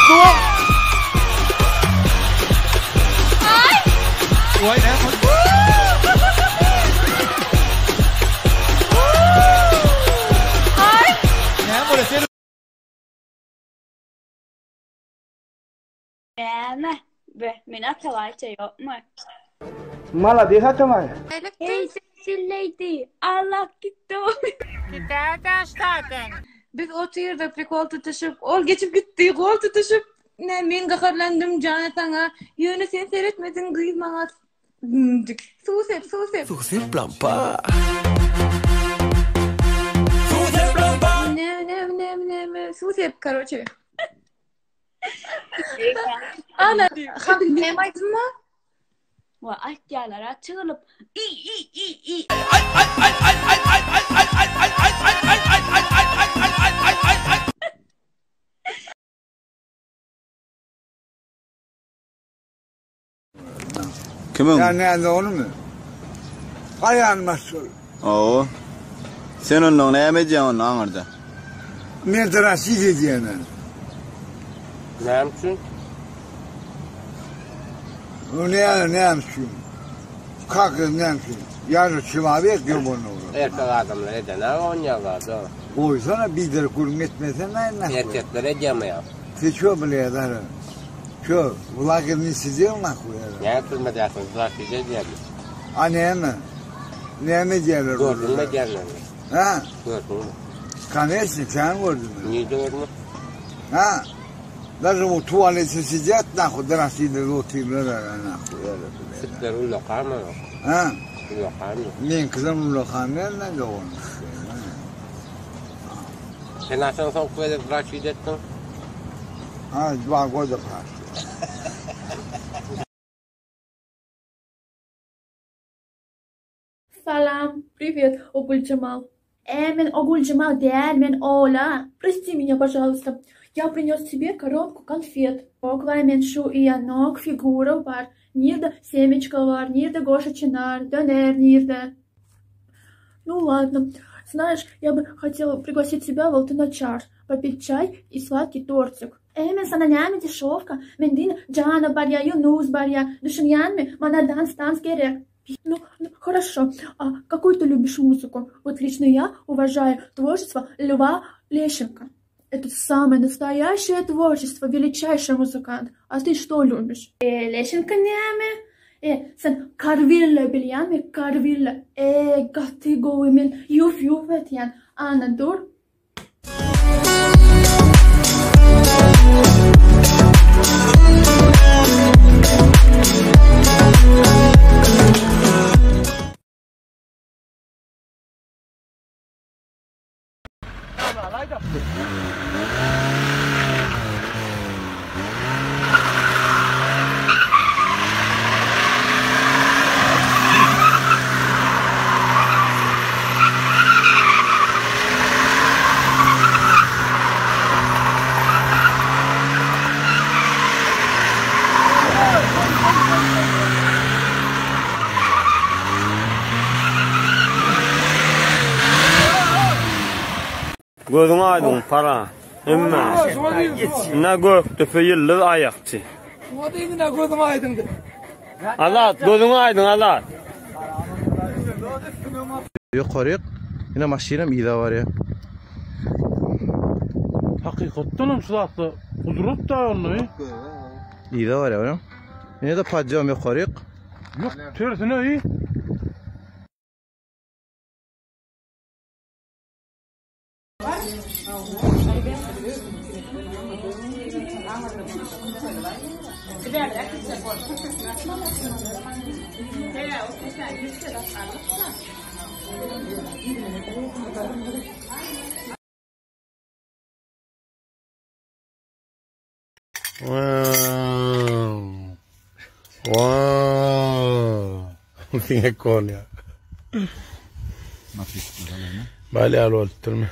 Waý näme? Näme bolýar sen? Näme? Be, men Atabaýça ýokmy? Malades Atabaý. Hey sexy lady, I like it all. Biz otyrdyk prikol tutuşyp, ol geçip gitdi, gol tutuşyp. Ne men gaharlandym jana saňa, ýöne sen seretmediň gyz maňa. Suw sep, suw sep. Suw sep lampa. Ne ne ne ne ne suw sep karoçe. Ana, Habyl näme aýdymma? Wa aýtýarlar a çygylyp i i i i. Kimiň? Ýa näme onumy? Gaýan başyl. Hawa. Sen onda näme edýäň onda aňyrda? Men drasid edýän. Näme üçin? O näme näme üçin? Как näme üçin? Ýa çylawyk ýobany. Erkek adamlar eden-ä onýa zady. Goýsana biderek gürrüň etmesene. Erkekler edýärmi ýa? Ты чё, блядь, а? Чё, в лагере не сидел нахуй? Näme türmedäsiň, drasid edýärmi? A näme? Näme edýärler? Gördüňmi edýänlerini? Ha? Gördüňmi? Конечно, sen gördün. Nirde gördüň? Ha? Даже вот туалете сидят, нахуй, драсиды otyrlar, нахуй. Sütleri ullakanmy ýok? Ha? Ullakanmy? Men kızım ullakan nereden doğmuş? Sen haçan soňky gezek drasid etdiň? Ha, два года прошло. Salam, privet, Oguljemal. Э, men Oguljemal däl, men Ola. Прости меня, пожалуйста. Я принес тебе коробку конфет. Oklaý men şu iýenok, figura bar. Nirde semечка bar, nirde goşa çynar, döner nirde? Ну ладно. Знаешь, я бы хотела пригласить тебя в Алтыначар, попить чай и сладкий тортик. Э, men saňa näme дешевка? Men diňe Jana barýa, Ýunus barýa. Düşünýäňmi? Maňa dans tans gerek. Ну, ну, хорошо. А какую ты любишь музыку? Вот лично я уважаю творчество Льва Лещенко. Это самое настоящее творчество, величайший музыкант. А ты что любишь? Э, Лещенко näme? E, sen Karwilla bilýäňmi? Karwilla. E, gaty gowy men ýuf ýuf etýän. Ana dur. Gözüň aýdyň para. Emme. Ne Gökdepe ýyldyz aýakçy. O diýdi ne gözüň aýdyňdy. Azat, gözüň aýdyň Azat. Ýokaryk. Ine maşynam yza barýar. Hakykatdan hem şu zatda gudrat da onda. Yza barýar, görýäňmi? Ine-de podýom ýokaryk. Ýok, tersine i. Wow. Wow. Diňe kolýa. Bale al bolupdyrmy?